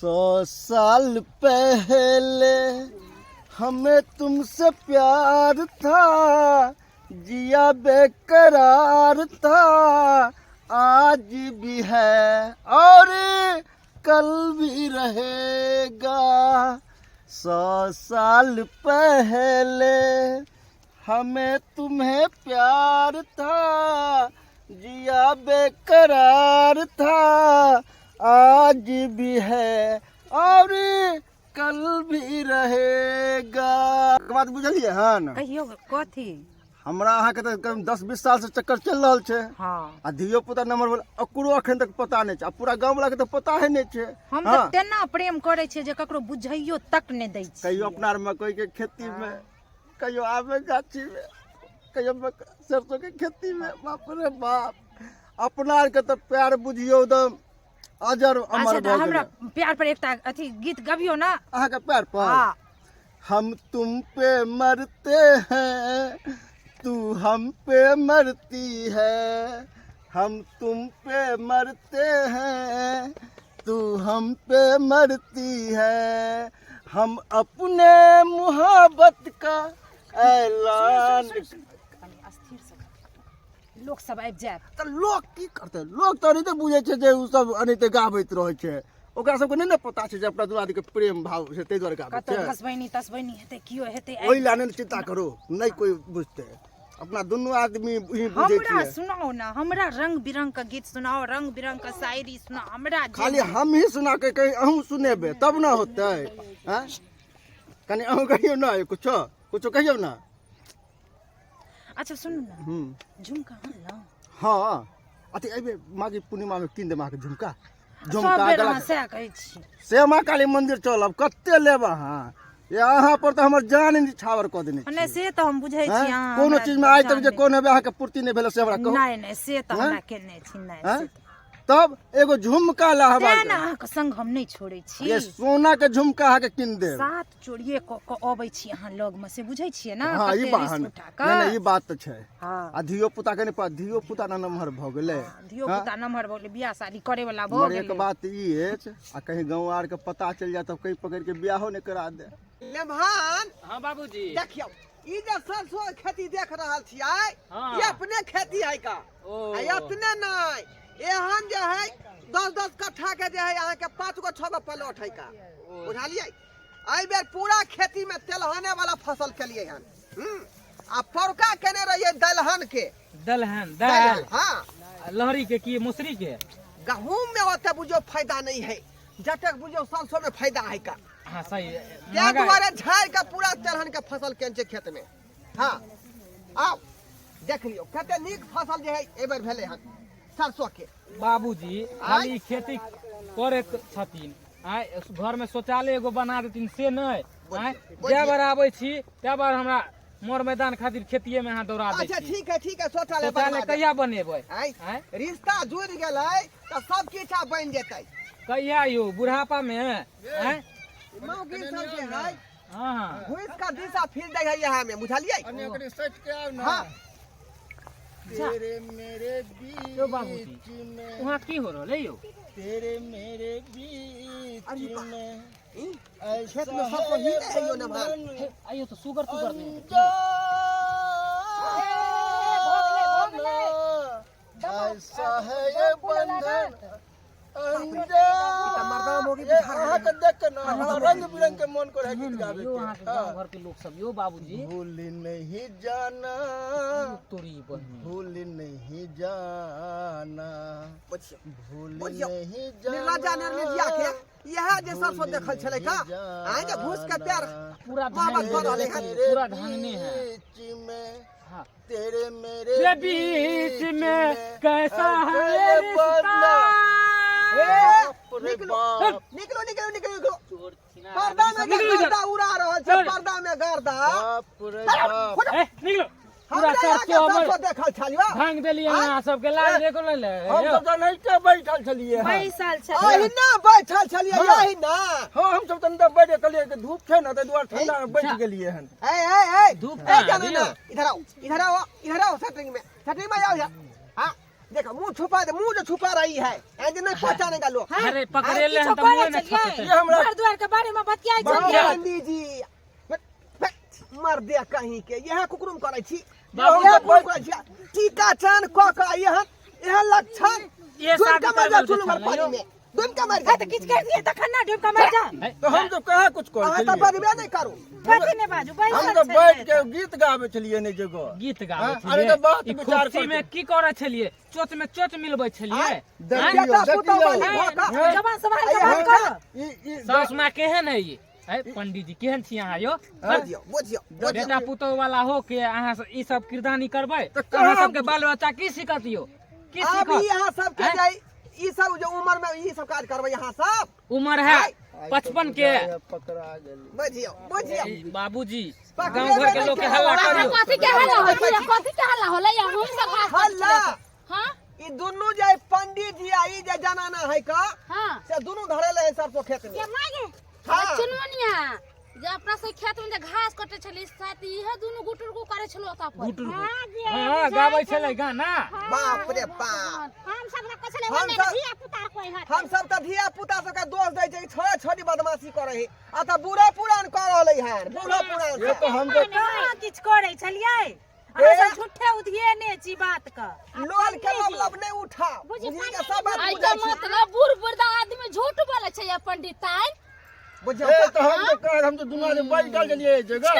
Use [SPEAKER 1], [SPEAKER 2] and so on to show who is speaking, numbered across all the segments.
[SPEAKER 1] 100 साल पहले हमें तुमसे प्यार था, जिया बेकरार था, आज भी है और कल भी रहेगा। 100 साल पहले हमें तुम्हें प्यार था, जिया बेकरार था, आज भी है और कल भी रहेगा। बात बुझलियै हन?
[SPEAKER 2] कहियो, कथी?
[SPEAKER 1] हमरा अहाँके तऽ कम 10-20 साल से चक्कर चलि रहल छै। आ धियो पुता नम्बर भेल, ओकरो अखन तक पता नहि छै, आ पूरा गाँव वाला के तऽ पता है नहि छै।
[SPEAKER 2] हम तऽ तेना प्रेम करै छियै जे ककरो बुझैयो तक नहि दै छियै।
[SPEAKER 1] कहियो अपना आर मकई के खेती में, कहियो आमे गाछी में, कहियो सरसों के खेती में, बाप रे बाप, अपना आर के तऽ प्यार बुझियौ एकदम अजर अमर
[SPEAKER 2] अच्छा, तऽ
[SPEAKER 1] भऽ
[SPEAKER 2] हमरा
[SPEAKER 1] गेलै।
[SPEAKER 2] प्यार पर एकटा अथी गीत गबियौ ने।
[SPEAKER 1] अहाँके प्यार पर?
[SPEAKER 2] हँ।
[SPEAKER 1] हम तुम पे मरते हैं, तू हम पे मरती है। हम तुम पे मरते हैं, तू हम पे मरती है। हम अपने मोहब्बत का ऐलान
[SPEAKER 2] कनि अस्थिर से लोक सब आबि जायत।
[SPEAKER 1] तऽ लोक की करतै? लोक तऽ एनाहिते बुझै छै जे ओ सब एनाहिते गाबैत रहै छै। ओकरा सबके नहि ने पता छै जे अपना दुनू आदमीके प्रेम भाव छै, ताहि दुआरे गाबै
[SPEAKER 2] कतौ
[SPEAKER 1] छै।
[SPEAKER 2] घसबैनी तसबैनी हेतै, केओ हेतै।
[SPEAKER 1] ओहि लए नहि चिंता करू, नहि कोइ बुझतै, अपना दुनू आदमी ही बुझै
[SPEAKER 2] हमरा
[SPEAKER 1] छियै।
[SPEAKER 2] सुनाओ ने, हमरा रंग बिरंग के गीत सुनाओ, रंग बिरंग के शायरी सुनाओ हमरा जे।
[SPEAKER 1] खाली हम ही सुना के कहीं अहूँ सुनेबै तब ने होतै? आँय, कनि अहूँ कहियौ ने, कुछो कुछो कहियौ ने।
[SPEAKER 2] अच्छा, सुनू ने। झुमका आनलहुँ?
[SPEAKER 1] हँ, अथी एहिबेर माघी पूर्णिमामे कीन देब अहाँके झुमका।
[SPEAKER 2] सब
[SPEAKER 1] झुमका
[SPEAKER 2] बेर
[SPEAKER 1] गला
[SPEAKER 2] अहाँ सएह कहै छी।
[SPEAKER 1] श्यामा काली मंदिर चलब, कते लेब अहाँ? ये अहाँ पर तऽ हमर जान निछावर कऽ देने
[SPEAKER 2] नहि
[SPEAKER 1] छी।
[SPEAKER 2] से तऽ हम बुझै छी।
[SPEAKER 1] आँय?
[SPEAKER 2] अहाँ
[SPEAKER 1] कोनो
[SPEAKER 2] हमरा
[SPEAKER 1] चीजमे आइ तक
[SPEAKER 2] जान
[SPEAKER 1] जे
[SPEAKER 2] नहि।
[SPEAKER 1] कोनो भी अहाँके पूर्ति नहि भेल से हमरा कहू।
[SPEAKER 2] नहि नहि, से तऽ
[SPEAKER 1] आँय?
[SPEAKER 2] हमरा केने छी नहि।
[SPEAKER 1] आँय?
[SPEAKER 2] से तऽ
[SPEAKER 1] तब एगो झुमका ला हमरा।
[SPEAKER 2] तें ने अहाँके संग हम नहि छोड़ै छी।
[SPEAKER 1] ये सोना के झुमका अहाँके कीन देब।
[SPEAKER 2] सात चोरिये कऽ कऽ अबै छी अहाँ लगमे, से बुझै छियै ने?
[SPEAKER 1] हँ, ई
[SPEAKER 2] कते
[SPEAKER 1] बात
[SPEAKER 2] रिस्क
[SPEAKER 1] नहि
[SPEAKER 2] उठा कऽ।
[SPEAKER 1] नहि, ई बात तऽ छै। आ धियो पुता के नहि पता, धियो पुता ने नमहर भऽ गेलै।
[SPEAKER 2] धियो पुता नमहर भऽ गेलै, बियाह शादी करे वाला भऽ
[SPEAKER 1] मगर एक
[SPEAKER 2] गेलै।
[SPEAKER 1] बात ई अछि, आ कहीं गाँव आर के पता चलि जाय तब कहीं पकड़ि के बियाहो नहि करा दे।
[SPEAKER 3] लेमहान।
[SPEAKER 4] हाँ बाबूजी।
[SPEAKER 3] देखियौ, ई जे सरसों के खेती देख रहल छियै, ई अपने खेती है का।
[SPEAKER 4] ओ।
[SPEAKER 3] आ एतने नहि, एहन जे है 10-10 कट्ठा के जे है अहाँके 5 गो 6 गो प्लॉट है का, बुझलियै? एहि बेर पूरा खेती में तेलहने वाला फसल केलियै हन। आ पौरका केने रहियै दलहन के।
[SPEAKER 4] दलहन?
[SPEAKER 3] दलहन।
[SPEAKER 4] दाल?
[SPEAKER 3] हाँ।
[SPEAKER 4] आ लहरी के की मसुरी के?
[SPEAKER 3] गहूम में ओते बुझियौ फायदा नहीं है जतेक बुझियौ सरसों में फायदा है का।
[SPEAKER 4] हाँ, सही।
[SPEAKER 3] ताहि
[SPEAKER 4] महंगा।
[SPEAKER 3] दुआरे झाड़ि के पूरा तेलहन के फसल केने छै खेत में। हाँ, आउ देख लियौ कते नीक फसल जे है एहि बेर भेलै हन सरसों के।
[SPEAKER 4] बाबूजी, खाली खेती करे छथिन, आय घर में शौचालय एगो बना देथिन से नहि। आय, जै बार आबै छी तै बार हमरा मोर मैदान खातिर खेतिये में अहाँ दौड़ा दै
[SPEAKER 3] अच्छा
[SPEAKER 4] छी।
[SPEAKER 3] ठीक है, ठीक है, शौचालय
[SPEAKER 4] शौचालय
[SPEAKER 3] बनवा देब।
[SPEAKER 4] कहिया बनेबै?
[SPEAKER 3] आँय?
[SPEAKER 4] आँय?
[SPEAKER 3] रिश्ता जुड़ि गेलै तऽ सब किछु आब बनि जेतै।
[SPEAKER 4] कहिया यौ, बुढ़ापा में? आँय?
[SPEAKER 3] मौगी सब जे है
[SPEAKER 4] हाँ हाँ
[SPEAKER 3] घुसि कऽ दिशा फिर दै है यहाँ में, बुझलियै?
[SPEAKER 1] कनि ओकरे सटि के आउ ने।
[SPEAKER 3] हाँ।
[SPEAKER 1] तेरे मेरे
[SPEAKER 4] यौ बाबूजी,
[SPEAKER 1] बीच में
[SPEAKER 4] वहाँ की हो रहल है यौ?
[SPEAKER 1] तेरे मेरे बीच
[SPEAKER 3] अरे बा।
[SPEAKER 1] में
[SPEAKER 3] ई
[SPEAKER 1] ऐसा
[SPEAKER 3] खेत में सब सही है यौ नमहर।
[SPEAKER 1] बंधन
[SPEAKER 4] हे, आइयो तऽ सुगर तुगर नहि हेतै की?
[SPEAKER 1] अनजाना, ऐसा है ये बंधन
[SPEAKER 3] मर्दाना मौगी
[SPEAKER 1] अनजान।
[SPEAKER 3] बुझा
[SPEAKER 1] अहाँके देख के ना हमरा रंग बिरंग के मन करे गीत गाबे
[SPEAKER 4] यौ
[SPEAKER 1] के।
[SPEAKER 4] अहाँके गाँव घर के लोक सब यौ बाबूजी।
[SPEAKER 1] भूल नहीं जाना।
[SPEAKER 4] तोरी बहिन।
[SPEAKER 1] भूल नहीं जाना।
[SPEAKER 3] बुझियौ।
[SPEAKER 1] भूल
[SPEAKER 3] बुझियौ।
[SPEAKER 1] नहीं
[SPEAKER 3] निर्लज्जा
[SPEAKER 1] जाना।
[SPEAKER 3] निर्लज्जिया के इएह जे सरसों देखल छलै का, आइ जे भूस के प्यार
[SPEAKER 4] पूरा
[SPEAKER 3] मोहब्बत कऽ रहलै हन।
[SPEAKER 4] पूरा धांगने है।
[SPEAKER 1] बीच में
[SPEAKER 4] हाँ।
[SPEAKER 1] तेरे मेरे
[SPEAKER 4] के बीच में कैसा है
[SPEAKER 1] ऐसे
[SPEAKER 4] रिश्ता?
[SPEAKER 1] बंधन।
[SPEAKER 3] ए,
[SPEAKER 1] बाप रे
[SPEAKER 3] निकलो।
[SPEAKER 1] बाप।
[SPEAKER 3] निकलो, निकलो, निकलो, निकलो।
[SPEAKER 4] चोर छिना।
[SPEAKER 3] पर्दा में
[SPEAKER 4] निकलो इधर।
[SPEAKER 3] गर्दा उड़ा रहल छै।
[SPEAKER 4] चल।
[SPEAKER 3] पर्दा में गर्दा।
[SPEAKER 1] बाप रे बाप।
[SPEAKER 4] ए, निकलो। पूरा
[SPEAKER 3] हमरा यहाँ के
[SPEAKER 4] सरसों हमर
[SPEAKER 3] सरसों देखल छलियो।
[SPEAKER 4] भांग देलियै अहाँ सबके, लाज देखो नहि ले।
[SPEAKER 1] हम सब तऽ नहीं के बैठल छलियै हन।
[SPEAKER 2] बैसल छलियै।
[SPEAKER 3] अहिना बैठल छलियै।
[SPEAKER 1] हाँ।
[SPEAKER 3] अहिना।
[SPEAKER 1] हाँ, हम सब तऽ अंदर बैठ के कहलियै कि धूप छै ने, ताहि दुआरे ठंडा मे बैठ गेलियै हन।
[SPEAKER 3] ए ए ए।
[SPEAKER 4] धूप
[SPEAKER 3] ए
[SPEAKER 4] कहाँ
[SPEAKER 3] जानो
[SPEAKER 4] दियौ?
[SPEAKER 3] ना, इधर आओ, इधर आओ, इधर आओ, शटरिंग में, शटरिंग में आओ इधर। हाँ। देखो मुंह छुपा दे, मुंह जो छुपा रही है ऐसे नहीं पहचानेगा लोग।
[SPEAKER 4] अरे पकड़ेले
[SPEAKER 2] किछो
[SPEAKER 4] हन त
[SPEAKER 2] करै
[SPEAKER 4] मुँह ने
[SPEAKER 2] छलियै?
[SPEAKER 4] छपेतै।
[SPEAKER 1] ये हमरा
[SPEAKER 2] घर दुआर के बारे में बतियाइ
[SPEAKER 3] बाबू
[SPEAKER 2] छलियै।
[SPEAKER 3] पंडी जी मर दे कहीं के यह कुकुरुम करै छी,
[SPEAKER 4] बाबू
[SPEAKER 3] यह कुकुरुम करै छी, टीका चान क क यह यह लक्षण
[SPEAKER 4] ये
[SPEAKER 3] डूब
[SPEAKER 4] शादी
[SPEAKER 3] के मर
[SPEAKER 4] करबै
[SPEAKER 3] जा
[SPEAKER 4] लए
[SPEAKER 3] चुलू भर
[SPEAKER 4] छलै
[SPEAKER 3] पानी
[SPEAKER 4] यौ।
[SPEAKER 3] में डूब के मर
[SPEAKER 2] हे
[SPEAKER 3] जा।
[SPEAKER 2] तऽ किछु करि दियै तखन ने डूबि कऽ मरि जा।
[SPEAKER 1] तो हम तो कहाँ कुछ करै
[SPEAKER 3] अहाँ तऽ
[SPEAKER 1] छलियै।
[SPEAKER 3] बजबे नहि करू।
[SPEAKER 2] कथी नहि बाजू,
[SPEAKER 1] हम
[SPEAKER 2] बैसल
[SPEAKER 1] तो
[SPEAKER 2] छलियै।
[SPEAKER 1] बैठ के गीत गाबै छलियै नहि जगह।
[SPEAKER 4] गीत गाबै
[SPEAKER 1] हाँ,
[SPEAKER 4] छलियै।
[SPEAKER 1] अरे तऽ बात
[SPEAKER 4] ई
[SPEAKER 1] विचार
[SPEAKER 4] खुशी में
[SPEAKER 1] करते।
[SPEAKER 4] की करै छलियै? चोच में चोच मिलबै छलियै।
[SPEAKER 1] देखियौ,
[SPEAKER 3] बेटा पुतहु
[SPEAKER 1] देखियौ।
[SPEAKER 3] वाली भऽ कऽ।
[SPEAKER 2] जबान सम्हारि कऽ बात कर।
[SPEAKER 1] ई ई
[SPEAKER 4] सास माँ केहन है ई? है पंडीजी केहन छी अहाँ यौ?
[SPEAKER 3] बुझियौ बुझियौ बुझियौ।
[SPEAKER 4] बेटा पुतोह वाला हो के अहाँ ई सब किरदानी करबै
[SPEAKER 1] तऽ
[SPEAKER 4] तऽ अहाँ
[SPEAKER 1] कहाँ
[SPEAKER 4] सबके बाल बच्चा की सिखत यौ? की
[SPEAKER 3] आब ई
[SPEAKER 4] सिखत?
[SPEAKER 3] अहाँ सबके
[SPEAKER 4] आँय?
[SPEAKER 3] जे ई सब जे उम्र में ई सब काज करबै अहाँ सब।
[SPEAKER 4] उम्र है 55 के।
[SPEAKER 1] पकड़ा गेली।
[SPEAKER 3] बुझियौ बुझियौ।
[SPEAKER 4] ई बाबूजी
[SPEAKER 3] पकड़ेबे
[SPEAKER 4] गाँव घर के
[SPEAKER 3] नहि
[SPEAKER 4] लोग के
[SPEAKER 3] केलौ।
[SPEAKER 4] हल्ला करियौ।
[SPEAKER 5] कथी के हल्ला होइ छै? कथी के हल्ला होलै? हम सब घास काटै
[SPEAKER 3] हल्ला
[SPEAKER 5] छलियै। हाँ
[SPEAKER 3] ई दुनू जे पंडित जी आ ई जे जनाना है का
[SPEAKER 5] हाँ
[SPEAKER 3] से दुनू धरेले है सरसों खेत में।
[SPEAKER 5] के मागे
[SPEAKER 3] हाँ।
[SPEAKER 5] चुनमुनिया जे अपना सब खेत में जे घास कटे छली शायद इहे दुनू गुटुर गु करे छलो ओतऽ पर।
[SPEAKER 4] गुटुर गु। हाँ गाबै छलै गाना।
[SPEAKER 3] बाप रे बाप।
[SPEAKER 5] हम सब रखै छलै
[SPEAKER 3] हम
[SPEAKER 5] ओने
[SPEAKER 3] सब-
[SPEAKER 5] धिया पुता कोइ हट।
[SPEAKER 3] हम सब तऽ धिया पुता सबके दोष दै छै छोड़े छोड़ी बदमाशी करे है आ तऽ बूढ़ो पुरान कऽ रहलै हन, बूढ़ो पुरान
[SPEAKER 1] ये तो हम तो
[SPEAKER 2] कहाँ किछु करै छलियै? अहाँ सब झूठे उधियेने छी बात के।
[SPEAKER 3] लोल के मतलब नहि उठाओ, बुझी के सब बात
[SPEAKER 5] आइ
[SPEAKER 3] बुझै
[SPEAKER 5] के
[SPEAKER 3] छी।
[SPEAKER 5] मतलब बूढ़ बुढ़दा आदमी झूठ बोले छै या पंडिताइन?
[SPEAKER 3] बुझियौ
[SPEAKER 1] ए तो हम तो कह हम तो दुनू आदमी बैठल छलियै जगह।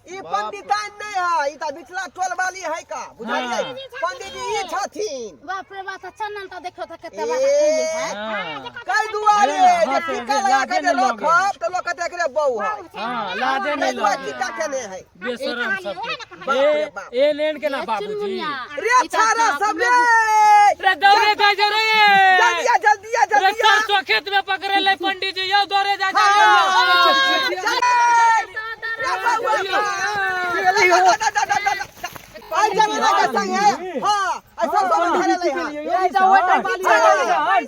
[SPEAKER 3] ई पंडिताइन नहि है, ई तऽ बिचला टोल वाली है का, बुझलियै? पंडित जी ई छथिन।
[SPEAKER 5] बाप रे बाप, चंदन तऽ देखियौ तऽ कते
[SPEAKER 3] ए,
[SPEAKER 5] बड़का केने है।
[SPEAKER 4] हाँ
[SPEAKER 3] कई दुआरे
[SPEAKER 4] हाँ,
[SPEAKER 3] जे
[SPEAKER 4] हाँ,
[SPEAKER 3] टीका
[SPEAKER 4] से
[SPEAKER 3] लगा के
[SPEAKER 4] लाजे
[SPEAKER 3] जे
[SPEAKER 4] नहि लगे।
[SPEAKER 3] रखब तऽ लोक कहतै एकरे बहू है।
[SPEAKER 4] हाँ लाजे
[SPEAKER 3] कई
[SPEAKER 4] नहीं
[SPEAKER 3] दुआरे
[SPEAKER 4] लगे।
[SPEAKER 3] टीका केने है।
[SPEAKER 4] बेशरम सबके।
[SPEAKER 3] बाप रे
[SPEAKER 4] ए
[SPEAKER 3] बाप।
[SPEAKER 4] ए लेन के ना
[SPEAKER 5] ए
[SPEAKER 4] बाबूजी।
[SPEAKER 5] चुनमुनिया,
[SPEAKER 3] रे
[SPEAKER 5] ई तऽ
[SPEAKER 3] छाड़ा
[SPEAKER 5] अपना
[SPEAKER 3] सब रे
[SPEAKER 4] रे दौड़े जा जा रे।
[SPEAKER 3] जल्दी आ, जल्दी आ,
[SPEAKER 4] रे
[SPEAKER 3] जल्दी आ।
[SPEAKER 4] सरसों खेत में पकड़े ले पंडित जी यौ, दौड़े जा जा।
[SPEAKER 3] हाँ, चल। रे बउआ, दा, दा, दा, दा, दा। आई जमाना के संग है। हाँ, ऐसा सब धरे ले हाँ।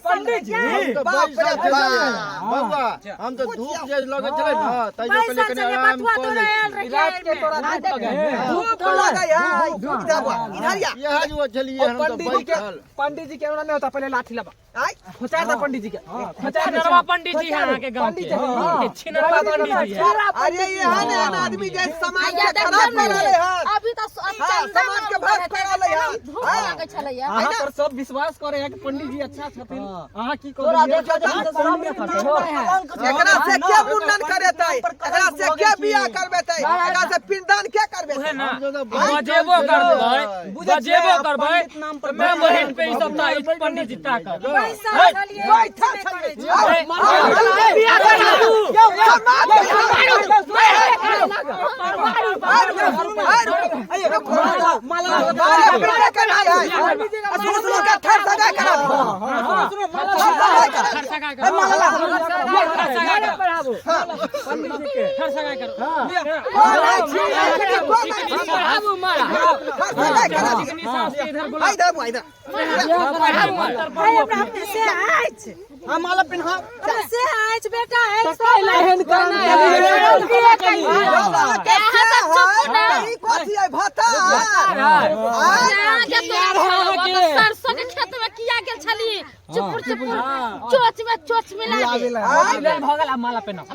[SPEAKER 4] पंडित जी
[SPEAKER 1] हम तो
[SPEAKER 3] बाप रे
[SPEAKER 1] बैसल छलियै।
[SPEAKER 3] बाप।
[SPEAKER 1] बउआ हम तो धूप जे लगै छलै ने तैयो कहलियै
[SPEAKER 2] बैसल
[SPEAKER 1] कनि
[SPEAKER 2] छलियै,
[SPEAKER 1] आराम
[SPEAKER 2] बथुआ
[SPEAKER 1] कऽ
[SPEAKER 2] तोड़ै
[SPEAKER 1] लै
[SPEAKER 2] आयल
[SPEAKER 1] छी।
[SPEAKER 2] रहियै
[SPEAKER 6] रात के
[SPEAKER 2] एहिमे।
[SPEAKER 6] तोरा धूप लगे है।
[SPEAKER 3] धूप लगे है। इधर बुआ, इधर या।
[SPEAKER 1] इएह जो छलियै हम तो
[SPEAKER 6] पंडित जी के
[SPEAKER 1] बैठल।
[SPEAKER 6] पंडित जी के हमरा नहीं होता, पहले लाठी लबा
[SPEAKER 3] आय
[SPEAKER 6] खोचा दे पंडित जी के। खोचा दे।
[SPEAKER 4] छिनरवा पंडित जी है अहाँ के गाँव के।
[SPEAKER 6] पंडित जी, हाँ।
[SPEAKER 4] छिनरवा पंडित जी है।
[SPEAKER 3] अरे एहन एहन आदमी जे समाज
[SPEAKER 5] आइया
[SPEAKER 3] के
[SPEAKER 5] देखियौ
[SPEAKER 3] खराब
[SPEAKER 5] ने,
[SPEAKER 3] कर रहले हन।
[SPEAKER 5] अभी तऽ
[SPEAKER 3] हाँ,
[SPEAKER 5] चंदा
[SPEAKER 3] समाज के
[SPEAKER 5] मामा
[SPEAKER 3] भाग
[SPEAKER 5] रहतै,
[SPEAKER 3] कर रहले हन।
[SPEAKER 5] धूप
[SPEAKER 3] हाँ।
[SPEAKER 5] लगै छलैया।
[SPEAKER 6] अहाँ पर सब विश्वास करे है कि पंडित जी अच्छा छथिन। अहाँ की
[SPEAKER 7] तोरा
[SPEAKER 6] कहलियै?
[SPEAKER 7] देखा देखी तऽ सब ने फटे हो।
[SPEAKER 3] एकरा से के मुंडन करेतै, एकरा से के बियाह करबेतै, एकरा से पिंडदान के
[SPEAKER 4] उहे
[SPEAKER 3] करबेतै?
[SPEAKER 4] ना
[SPEAKER 1] हम तो बैठल
[SPEAKER 4] बजेबो करबै,
[SPEAKER 1] छलियै।
[SPEAKER 4] बजेबो करबै
[SPEAKER 6] पंडित नाम पर
[SPEAKER 4] मैं बहिन पे ई सब ता ई पंडित जी ताकत।
[SPEAKER 2] बैसल छलियै,
[SPEAKER 3] बैठल
[SPEAKER 2] किछु नहि करै
[SPEAKER 3] छलियै।
[SPEAKER 2] छलियै।
[SPEAKER 3] आउ, बियाह करू। समाज के मारू, मारू, रुको, मारे पीटे के नहीं है। आ सुनो, सुनो, के थर सगाई करा दियो। थर सगाई करा दियो।
[SPEAKER 4] खर्चा का करो, खर्चा का करो, खर्चा का करो।
[SPEAKER 3] कौन है छी? कौन है छी?
[SPEAKER 4] पढ़ाबू मारा।
[SPEAKER 3] थर सगाई करा दियो।
[SPEAKER 4] चिकनी सास के इधर बुला।
[SPEAKER 3] आ इधर बुआ, इधर।
[SPEAKER 2] भाई, हमरा अपने से अछि।
[SPEAKER 7] हाँ, माला पिन्हा।
[SPEAKER 2] हमरा से अछि बेटा, अछि सब।
[SPEAKER 6] एहन काम
[SPEAKER 3] बाबा के
[SPEAKER 5] अहाँ
[SPEAKER 3] से
[SPEAKER 5] सब चुप
[SPEAKER 3] है?
[SPEAKER 5] ना।
[SPEAKER 3] ई कथी है? भत्ता?
[SPEAKER 5] अहाँ के तोरा छलौ, तऽ सरसों के खेत में किया गेल छली? चुपुर चुपुर चोच में चोच मिला दे।
[SPEAKER 4] भऽ गेल, आब माला पेनाउ।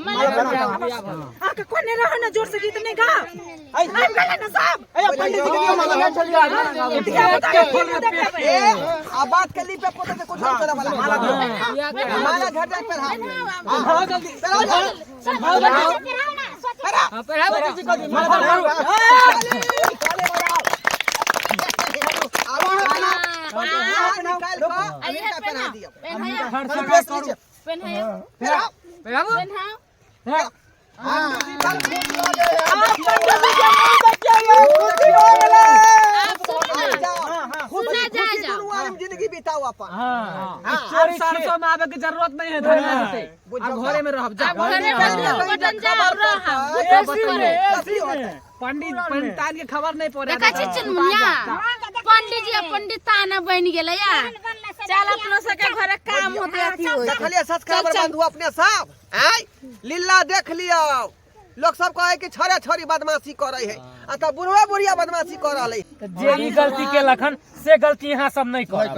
[SPEAKER 2] अहाँके कोने रहू ने, जोर से गीत नहि गाउ। आबि गेलै ने सब।
[SPEAKER 7] पंडित जी के दियौ माला।
[SPEAKER 2] धिया पुता के फिल्म देखेबै।
[SPEAKER 3] ए, आ बात के लिपे पोते से कुछ नहीं चले वाला। माला दियो। माला झट झट पहना।
[SPEAKER 6] हाँ जल्दी।
[SPEAKER 3] पहनाओ जल्दी।
[SPEAKER 4] हाँ, पढ़ाबू।
[SPEAKER 6] माला मारू।
[SPEAKER 3] आब अहाँ पहनाओ। अहाँ निकालि कऽ
[SPEAKER 5] आ इहे
[SPEAKER 3] हिनका पहना
[SPEAKER 5] पेन्हाउ,
[SPEAKER 3] दियौ।
[SPEAKER 5] पेन्हाउ,
[SPEAKER 4] खर्चा का करू।
[SPEAKER 5] पेन्हाउ,
[SPEAKER 3] पहनाओ।
[SPEAKER 4] पढ़ाबू।
[SPEAKER 5] पेन्हाउ। आब सुनू ना,
[SPEAKER 3] जाओ। खुशी
[SPEAKER 5] सुना जा
[SPEAKER 3] खुशी
[SPEAKER 5] जाओ।
[SPEAKER 3] दुनू आदमी जिंदगी बिताओ अपन।
[SPEAKER 4] हाँ
[SPEAKER 6] अब सरसों में आवे के जरूरत नहीं है, धरना देते।
[SPEAKER 3] बुझियौ
[SPEAKER 6] अब घरे में रहब जा।
[SPEAKER 5] आब घरे में बटन जाओ रहब।
[SPEAKER 3] कथी होतै?
[SPEAKER 6] पंडित पंडितान के खबर नहीं पड़े।
[SPEAKER 5] देखै छी चुनमुनिया, पंडित जी आ पंडिताना बनि गेलै या।
[SPEAKER 2] चल अपनो सबके घरे काम होते अथी होते।
[SPEAKER 3] देखलियै सब्सक्राइबर बंधु अपने सब आय लीला देख लियौ। लोक सब कहे कि छड़े छड़ी बदमाशी करे है आ तऽ बुढ़वे बुढ़िया बदमाशी कर रहल है।
[SPEAKER 4] जे ई गलती केलक हन से गलती अहाँ सब नहि करब।